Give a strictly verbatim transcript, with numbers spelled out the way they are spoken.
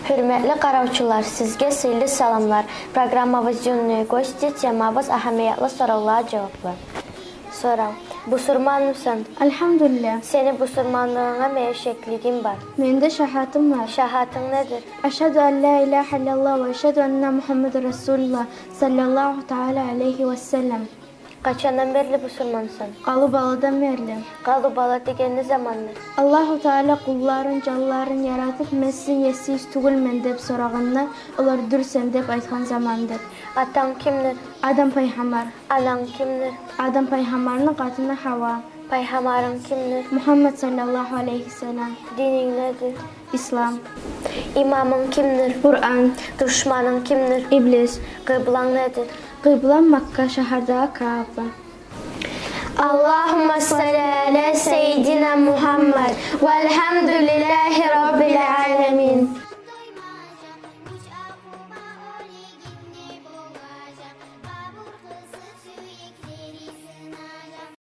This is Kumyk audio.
Гьюрметли къаравчулар, сизге сыйлы саламлар. Программабыз «Юные гости», темабыз агьамиятлы соравлагъа жаваплар. Сорав. Бусурманмысан? Альгьамдулиллагь. Сени бусурманлыгъынга мени шеклигим бар. Менде шагьатым бар. Шагьатынг недир? Ашгьаду ан ла илагьа иллаллагь ва ашгьаду анна Мугьаммадан расулуллагь, саллаллагьу таала алайгьи ва саллам. Къачандан берли бусурмансан? Къалу баладан берли. Къалу бала деген не замандыр? Аллагьу таала къулларын, жанларын яратып, «Мен сизин есигиз тюгюлмен» деп сорагъанда, олар «Дюрсен» деп айтгъан замандыр. Атанг кимдир? Адам пайхаммар. Ананг кимдир? Адам пайхаммарны къатыны Гьава. Пайхаммарынг кимдир? Мугьаммад саллаллагьу алайгьи ва саллам. Дининг недир? Ислам. Имамынг кимдир? Къуран. Душманынг кимдир? Иблис. Къыбланг недир? Къыблам Макка шагьардагъы Кааба. Аллагьумма салли аля саййидина Мугьаммад валгьамдулиллагьи раббил аламин.